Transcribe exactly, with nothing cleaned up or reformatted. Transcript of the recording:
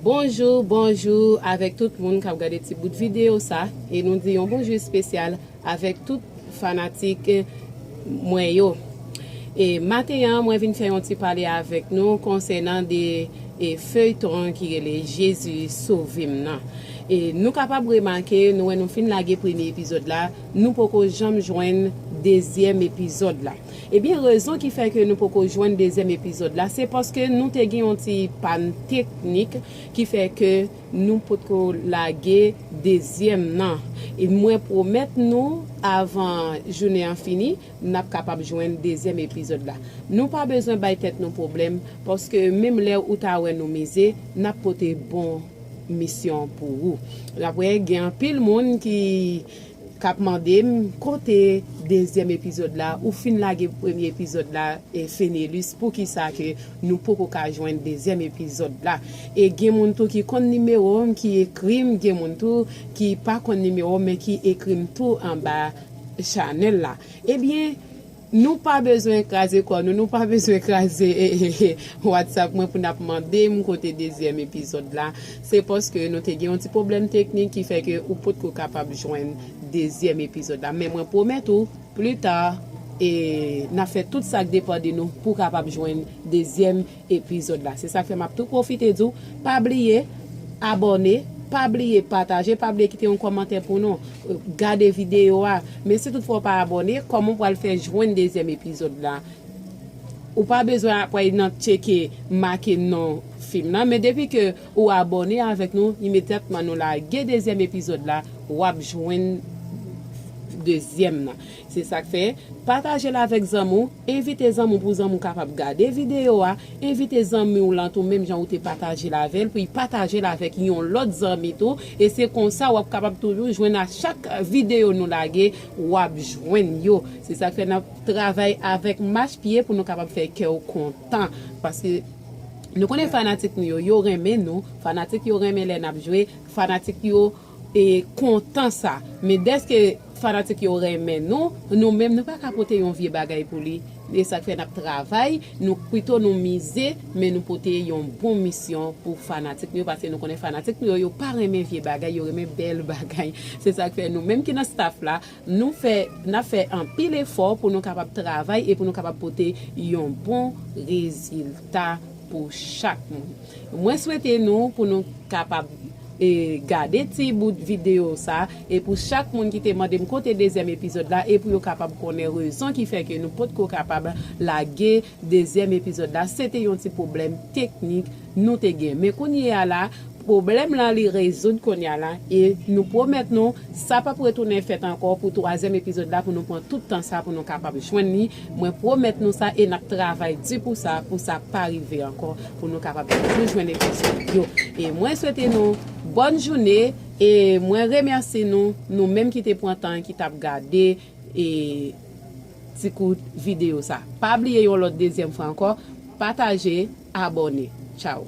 Bonjou, bonjou avèk tout moun k ap gade ti bout videyo sa, e nou di yon bonjou espesyal avèk tout fanatik mwen yo. E maten an, mwen vin fè yon ti pale avèk nou konsènan de e feyton ki rele Jezi Sove M nan. E nou kapab remake, nou wè nou fin lage premye epizòd la, nou poko janm jwenn dezyèm epizòd la. Ebyen, rezon ki fè ke nou poko jwenn dezyèm epizòd la, se paske nou te gen yon ti pàn teknik ki fè ke nou potko lage dezyèm nan. E mwen pwomèt nou, avan jounen an fini, n ap kapab jwenn dezyèm epizòd la. Nou pa bezwen bay tèt nou pwoblèm, paske menm lè ou ta wè nou mize, n ap pote bon misyon pou ou. N ap wè gen anpil moun ki k ap mande m kote dezyèm epizòd la, ou fin lage premye epizòd la, e Fenelus, poukisa ke nou poko ka jwenn dezyèm epizòd la? E gen moun tou ki konn nimewo m, ki ekri m, gen moun tou ki pa konn nimewo m, men ki ekri m tou anba chanèl la. Ebyen, nou pa bezwen kraze kò nou, nou pa bezwen kraze e, e, e, WhatsApp mwen pou n ap mande m kote dezyèm epizòd la. Se paske nou te gen yon ti pwoblèm teknik ki fè ke ou potko kapab jwenn dezyèm epizòd la. Men mwen pwomèt ou, pli ta, e n ap fè tout sa k depann de nou pou w kapab jwenn dezyèm epizòd la. Se sa k fè m ap tou pwofite di w, pa bliye abòne, pa bliye pataje, pa bliye kite yon kòmantè pou nou, gade videyo a. Men si toutfwa w pa abòne, kòman w pral fè jwenn dezyèm epizòd la? Ou pa bezwen apre nan tcheke make non fim nan, men depi ke ou abòne avèk nou, imedyatman nou lage dezyèm epizòd la, w ap jwenn dezyèm nan. Se sa k fè, pataje l avèk zanmi w, envite zanmi w pou zanmi w kapab gade videyo a, envite zanmi w lan tou menm jan ou te pataje l avè l, pou l pataje l avèk yon lòt zanmi tou, e se konsa w ap kapab toujou jwenn a chak videyo nou lage, w ap jwenn yo. Se sa k fè n ap travay avèk mach pye pou nou kapab fè kè w kontan, paske nou konnen fanatik nou yo, yo renmen nou, fanatik yo renmen lè n ap jwe, fanatik yo e kontan sa. Men dèske fanatik yo renmen nou, nou menm nou pa ka pote yon vye bagay pou li. E sa k fè n ap travay, nou pito nou mize, men nou pote yon bon misyon pou fanatik nou yo, paske nou konnen fanatik nou yo, yo pa renmen vye bagay, yo renmen bèl bagay. Se sa k fè nou menm ki nan staff la, nou fè, n ap fè anpil efò pou nou kapab travay e pou nou kapab pote yon bon rezilta pou chak moun. Mwen swete nou pou nou kapab e gade ti bout videyo sa, e pou chak moun ki te mande m kote dezyèm epizòd la, e pou yo kapab konnen rezon ki fè ke nou potko kapab lage dezyèm epizòd la, se te yon ti pwoblèm teknik nou te gen. Men kounye a la, pwoblèm lan li rezoud kounye a la, e nou pwomèt nou, sa p ap retounen fèt ankò pou twazyèm epizòd la, pou nou pran tout tan sa pou nou kapab jwenn li. Mwen pwomèt nou sa e n ap travay di pou sa, pou sa pa rive ankò, pou nou kapab toujou jwenn epizòd yo. E mwen swete nou bòn jounen e mwen remèsye nou, nou menm ki te pran tan, ki t ap gade e ti kout videyo sa. Pa bliye yon lòt dezyèm fwa ankò, pataje, abòne. Tchaw.